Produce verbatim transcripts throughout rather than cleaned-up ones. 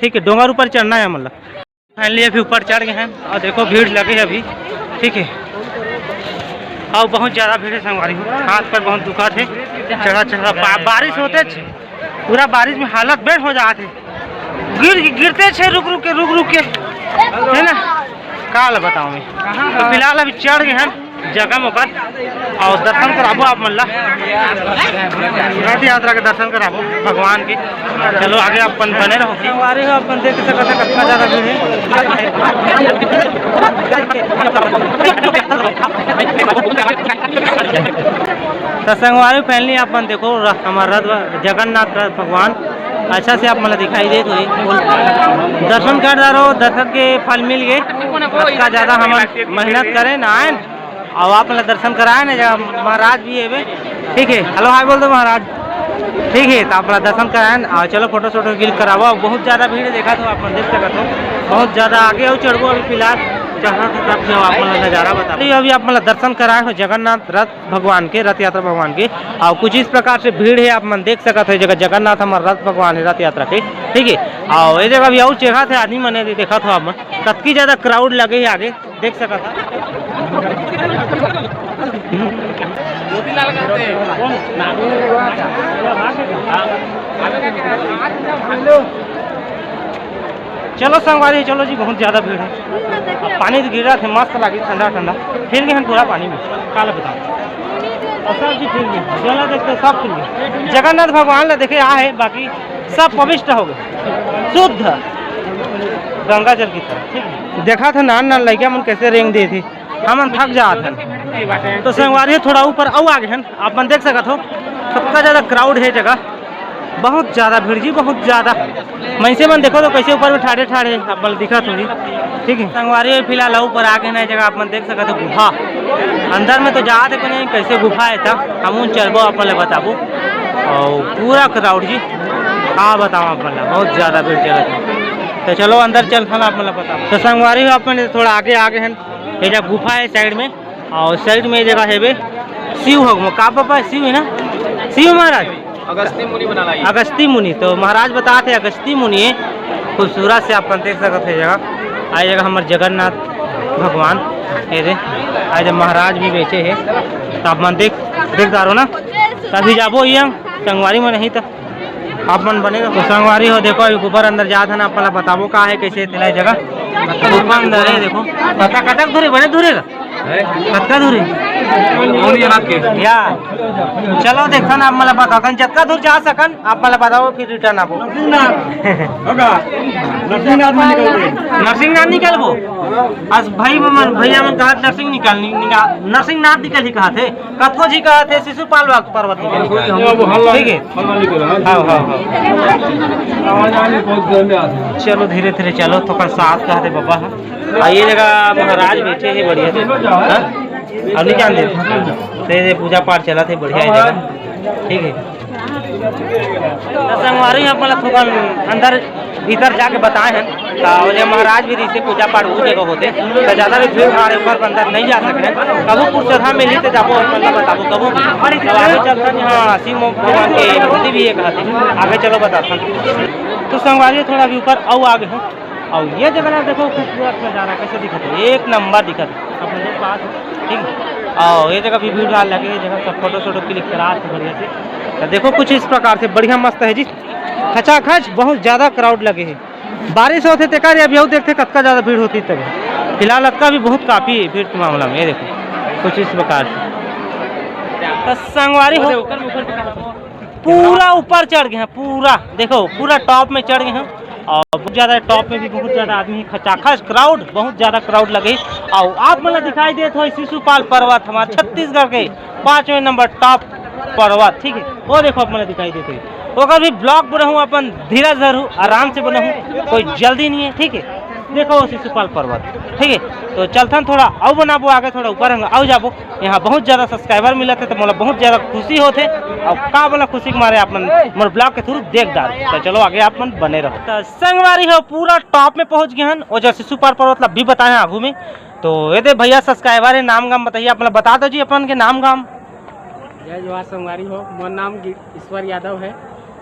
ठीक है, डोंगर ऊपर चढ़ना है हमला। फाइनली अभी ऊपर चढ़ गए हैं और देखो भीड़ लगे है अभी, ठीक है। और बहुत ज़्यादा भीड़ है संगवारी हो, हाथ पर बहुत दुखा थे, चढ़ा चढ़ा बा-, बारिश होते छे, पूरा बारिश में हालत बेड हो जाते, गिर गिरते छे रुक रुक के, रुक रुक के, है ना। का ल बताऊँ मैं, तो फिलहाल अभी चढ़ गए हैं जगह में ऊपर और दर्शन कराबो आप मन ला, रथ यात्रा के दर्शन कराबो भगवान के। चलो आगे अपन बने रहो। संगवारी हो, अपन देख सकत हो कितना ज़्यादा भीड़ है। तो संगवारी फाइनली अपन देखो र-, हमारा रथ ब-, जगन्नाथ रथ भगवान अच्छा से आप मन ला दिखाई देत होही। दर्शन कर डारो, दर्शन के फल मिल गए। इतना ज़्यादा हमन मेहनत करें ना आए न, और आप मन ला दर्शन कराए ना, जगह महाराज भी हेबे। ठीक है, हेलो हाय बोल दो महाराज। ठीक है, तो आप मन ला दर्शन कराए न, और चलो फोटो शोटो क्लिक कराबो। बहुत ज़्यादा भीड़ है, देखा तो आप मन देख सकत हो, बहुत ज़्यादा आगे और चढ़बो अभी फिलहाल, जहाँ से तब से आप मन ला नज़ारा बता। अभी आप मन ला दर्शन कराए हो जगन्नाथ रथ भगवान के, रथ यात्रा भगवान के। और कुछ इस प्रकार से भीड़ है, आप मन देख सकत हो, जगह जगन्नाथ हमार रथ भगवान है रथ यात्रा के, ठीक है। और ये जगह भी और चढ़त है आदमी मन, देखत हो आप मन, कतकी ज्यादा क्राउड लगे है आगे, देख सकत हो। चलो संगवारी, चलो जी, बहुत ज्यादा भीड़ है। अब पानी तो गिरा थे, मस्त लागी ठंडा ठंडा, फिर गए हम पूरा पानी में, काला बताओ। और सब चीज फिर गए, जला देखते सब फिर गए। जगन्नाथ भगवान ला देखे आ है, बाकी सब पवित्र हो गए, शुद्ध गंगा जल की तरह। ठीक है, देखा था नान नान लड़किया मन कैसे रेंग दे थे, हमन थक जात हन। तो संगवारी थोड़ा ऊपर अउ आगे हन, आप मन देख सकत हो, सबका ज्यादा क्राउड है जगह। बहुत ज्यादा भीड़ जी, बहुत ज्यादा। मनसे मन देखो तो कैसे ऊपर में ठाड़े ठाड़े आप मन दिखत होही। ठीक है, संगवारी हो फिलहाल ऊपर आगे ना जगह आप मन देख सकत हो गुफा। अंदर में तो जात है कोई नहीं, कैसे गुफा है था, हम उन चलबो आप मन ला बताबो। और पूरा क्राउड जी, का बताओ आप मन ला, बहुत ज्यादा भीड़ चलत है। तो चलो अंदर चलथन आप मन ला बताबो। तो संगवारी हो आप मन थोड़ा आगे आगे हैं, ये जगह गुफा है साइड में। और साइड में ये जगह है बे, शिव हो का पापा, शिव है ना, शिव महाराज। अगस्ती मुनि बना लाई। अगस्ती मुनि, तो महाराज बताते हैं अगस्ती मुनि है, खूबसूरत से आप मन देख सकत है जगह। आई जगह हमारे जगन्नाथ भगवान, ये दे, आई जब महाराज भी बैठे हैं, तो आप मन देख, देख डारो ना, तभी जाबो ये संगवारी में नहीं तो आप मन बने रहो। तो संगवारी हो, देखो, अभी ऊपर अंदर जात है ना, आप मन ला बताबो का है, कैसे तेला जगह। ऊपर अंदर है, देखो, पता कतक धुरे, बने धुरे ला। हैं? कतका धुरे? कौन ये रात के? या। चलो, देखन, आप मन ला बताथन, जतका दूर जा सकन, आप मन ला बताओ, फिर रिटर्न आबो। नरसिंहनाथ। होगा। नरसिंहनाथ में निकल गए। नरसिंहनाथ निकलबो? आज भाई मन, भैया मन कहा नरसिंह निकल, निकल, नरसिंहनाथ निकल ही कहा थे। कतको जी कहा थे, शिशुपाल वाग पर्वत निकल। कोई हम लोग हल्ला, ठीक है। हल्ला नहीं करा, हाँ? हाँ, हाँ, हाँ। आवाज आने बहुत देर में आते हैं। चलो धीरे धीरे चलो, तो कल साथ कहते बाबा है। आ, ये जगह महाराज बैठे हैं बढ़िया से, हाँ? अब नहीं जान देते, तो ये पूजा पाठ चला थे बढ़िया है जगह, ठीक है। तो संगवारी, आप मतलब थोकन अंदर भीतर जाके बताए हैं, तो ये महाराज भी जैसे पूजा पाठ वो जगह होते, तो ज़्यादा भी भीड़ भाड़ ऊपर अंदर नहीं जा सकते। कभू कुछ जगह मिली तो जाबो, मतलब बताबो कभू। तो आगे चलता नहीं, हाँ, शिव भगवान के मूर्ति भी एक हाथ है, आगे चलो बताता हूँ। तो संगवारी, थोड़ा भी ऊपर आओ आगे हो। और ये जगह ना देखो, खूबसूरत नज़ारा कैसे दिखत है, एक नंबर दिखत है। आप लोग पास हो, ठीक है। और ये जगह भी भीड़ भाड़ लगे है, जगह सब फोटो शोटो क्लिक करा थे बढ़िया से। तो देखो, कुछ इस प्रकार से बढ़िया मस्त है जी, खचाखच बहुत ज़्यादा क्राउड लगे है। बारिश होते तेकर अभी और देखते कतका ज़्यादा भीड़ होती तब। फिलहाल अतका भी बहुत काफ़ी है भीड़ के मामला में। ये देखो, कुछ इस प्रकार से। तो संगवारी हो, पूरा ऊपर चढ़ गए हैं, पूरा देखो, पूरा टॉप में चढ़ गए हैं। और बहुत ज़्यादा टॉप में भी बहुत ज़्यादा आदमी है, खचाखच क्राउड, बहुत ज़्यादा क्राउड लगे। और आप मन ला दिखाई देत हो शिशुपाल पर्वत, हमारे छत्तीसगढ़ के पाँचवें नंबर टॉप पर्वत, ठीक है, वो देखो आप मन ला दिखाई देत हो। ओकर भी ब्लॉग बनाहूँ, अपन धीरज धरू, आराम से बनाहूँ, कोई जल्दी नहीं है, ठीक है। देखो शिशुपाल पर्वत, ठीक है। तो चलथन थोड़ा अउ बनाबो आगे, थोड़ा ऊपर हम अउ जाबो। यहाँ बहुत ज़्यादा सब्सक्राइबर मिलत है, तो मोला बहुत ज़्यादा खुशी होत है। और का बोला, खुशी के मारे आप मन मोर ब्लॉग के थ्रू देख डार। तो चलो आगे आप मन बने रहो। तो संगवारी हो, पूरा टॉप में पहुँच गए हन, वो जो शिशुपाल पर्वत ला भी बताए हैं आगू में। तो ये दे भैया सब्सक्राइबर है, नाम गाम बताइए, आप मन बता दो जी अपन के नाम गाम। जय जोहार संगवारी हो, मोर नाम गि-, ईश्वर यादव है,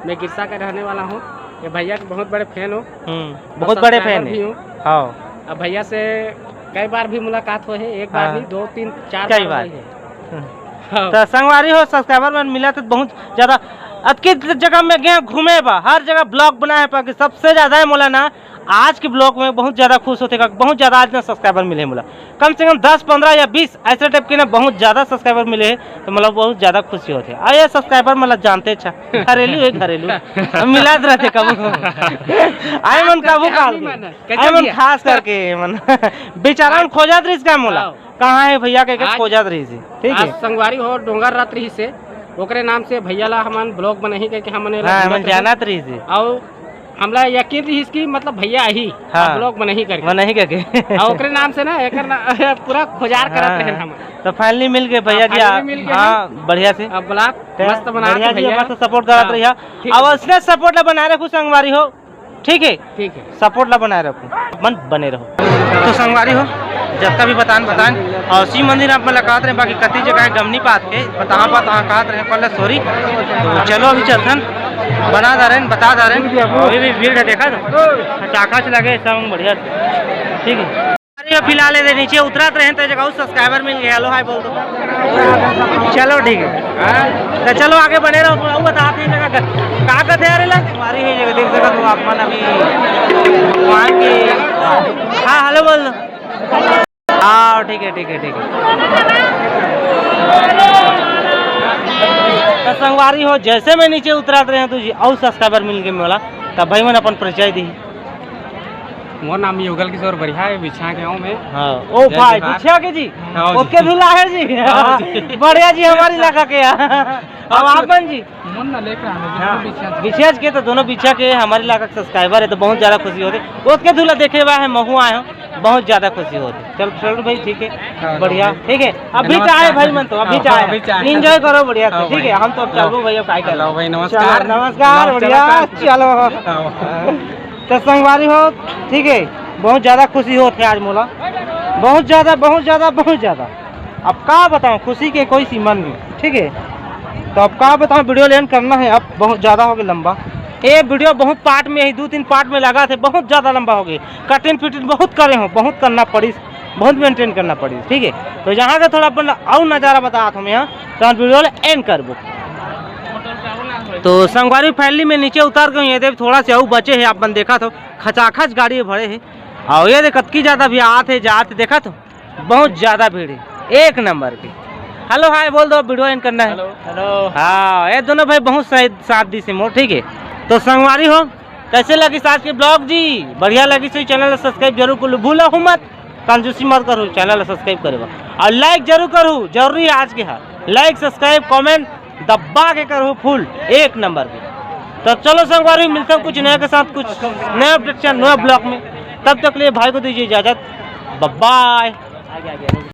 मैं गिरसा का रहने वाला हूँ। ये भैया के बहुत बड़े फैन हो। हम्म, और बहुत बड़े सब्सक्राइबर फैन भी है। हो। हाँ। अब भैया से कई बार भी मुलाकात हो है, एक बार हाँ। नहीं, दो, तीन, चार कई बार बार। हो गई है। हम्म। हाँ। तो संगवारी हो, सब्सक्राइबर मन मिला तो बहुत ज्यादा, अतकी जगह में गए घूमे बा, हर जगह ब्लॉग बनाए बा कि सबसे ज्यादा है मोला ना आज के ब्लॉग में बहुत ज्यादा खुश होते का, बहुत ज्यादा आज ना सब्सक्राइबर मिले मोला, कम से कम दस, पन्द्रह या बीस ऐसे टाइप के ना बहुत ज्यादा सब्सक्राइबर मिले हैं, तो मतलब बहुत ज्यादा खुशी होते है। और ये सब्सक्राइबर मतलब जानते अच्छा घरेलू है, घरेलू हम मिलात रहते कबू। आए मन कबू काल के। आए मन खास करके मन बेचारा मन खोजत रहिस का मोला, हाँ। कहाँ है भैया के, के आज खोजत रहिस है, ठीक है। संगवारी हो, डोंगर रात रहिस से, ओकरे नाम से भैया ला हमन ब्लॉग बनाही कह के हमन हाँ, हमन जानत रहिस है। और हमला यकीन रहिस कि मतलब भैया आही, हाँ। ब्लॉग बनाही करके। बनाही करके। और ओकरे नाम से ना, एकर ना, पूरा खोजार करत हाँ। रहे हम। तो finally मिल गए भैया हाँ, जी, finally आप, मिल गए हाँ, हैं। बढ़िया से। अब ब्लॉग तो मस्त बना बढ़िया के जी, भैया। मस्त सपोर्ट करत हाँ, रहिया। ठीक अब है। इसने सपोर्ट ला बनाए रखू संगवारी हो, ठीक है? ठीक है। सपोर्ट ला बनाए रखू, मन बने रहो। तो संगवारी हो, जब भी बतान बतान और शिव मंदिर आप मुलाकात रहे, बाकी कति जगह है गमनी पात के, बताहा पात, कहाँ कात रहे, पहले सॉरी। तो चलो अभी चलथन, बना दा रहे, बता दा रहे, अभी भी भीड़ है, देखा तो चाका से लगे सब बढ़िया से, ठीक है। अरे फिलहाल ये नीचे उतरत रहे तो जगह सब्सक्राइबर मिल गया। हेलो हाय बोल दो। चलो ठीक है, तो चलो आगे बने रहो। थोड़ा वो बताते हैं जगह का कहते हैं, अरे ला हमारी है जगह, देख सकते हो आप मन अभी भगवान की। हाँ हेलो बोल दो। हाँ ठीक है, ठीक है, ठीक है। तो संगवारी हो, जैसे मैं नीचे उतरत रहे हैं तो जी और सब्सक्राइबर मिल गए मोला। तब भाई मन अपन परिचय दी। मोर नाम युगल किशोर बरिहा है, बिछा के हूँ मैं। हाँ, ओ जय भाई, जोहार। बिछा के जी? हाँ जी। ओके धुला है जी? हाँ जी। बढ़िया जी, हमारे इलाका के। अब आप मन जी? मन ना लेके आना जी, हाँ। दोनों बिछा के। बिछा के तो दोनों बिछा के हमारे इलाका के सब्सक्राइबर है, तो बहुत ज़्यादा खुशी होती। ओके धुला देखे हुआ है, महू आए हो, बहुत ज़्यादा खुशी होती। चल, चल भाई, ठीक है, हाँ, बढ़िया, हाँ। ठीक है। अभी नमस्कार। चाहे भाई मन तो, अभी हाँ, चाहे। अभी चाहे। Enjoy करो बढ़िया से, हाँ ठीक है। भाई। हम तो अब चलो भाई, अब काय हेलो करो। भाई, नमस्कार। चलो, नमस्कार, नमस्कार। बढ़िया, चलो। हाँ। तो संगवारी हो, ठीक है, बहुत ज़्यादा खुशी होत है आज मोला, बहुत ज़्यादा, बहुत ज़्यादा, बहुत ज़्यादा। अब का बताऊँ, खुशी के कोई सीमा नहीं, ठीक है। तो अब का बताऊँ, वीडियो लेन करना है, अब बहुत ज़्यादा हो गया लंबा। ये वीडियो बहुत पार्ट में ही, दो तीन पार्ट में लगा थे, बहुत ज़्यादा लंबा हो गया। कटिंग फिटिंग बहुत करे हो, बहुत करना पड़ी, बहुत मेंटेन करना पड़ी, ठीक है। तो यहाँ का थोड़ा अपन और नज़ारा बतात हूँ यहाँ, तो हम वीडियो एंड करबो। तो संगवारी finally मैं नीचे उतर गए हूँ, ये देख थोड़ा से और बचे है, आप मन देखा तो खचाखच गाड़ी भरे है। और ये देख कतकी ज़्यादा भी आत है, जात है, देखा तो बहुत ज़्यादा भीड़ है, एक नंबर की। हेलो हाय बोल दो, वीडियो एंड करना है। हेलो। हेलो। हाँ, ये दोनों भाई बहुत सही साथ दी से मोर, ठीक है। तो संगवारी हो, कैसे लगी आज के ब्लॉग जी? बढ़िया लगी तो चैनल सब्सक्राइब जरूर कर लो, भूलो मत, कंजूसी मत करो, चैनल सब्सक्राइब करे और लाइक जरूर करो, जरूरी है आज के। हाँ, लाइक, सब्सक्राइब, कमेंट दबा के करो फुल, एक नंबर के। तो चलो संगवारी, मिलते हैं कुछ नए के साथ, कुछ नए अपडेट, नए ब्लॉग में। तब तक के लिए भाई को दीजिए इजाज़त, बाय बाय।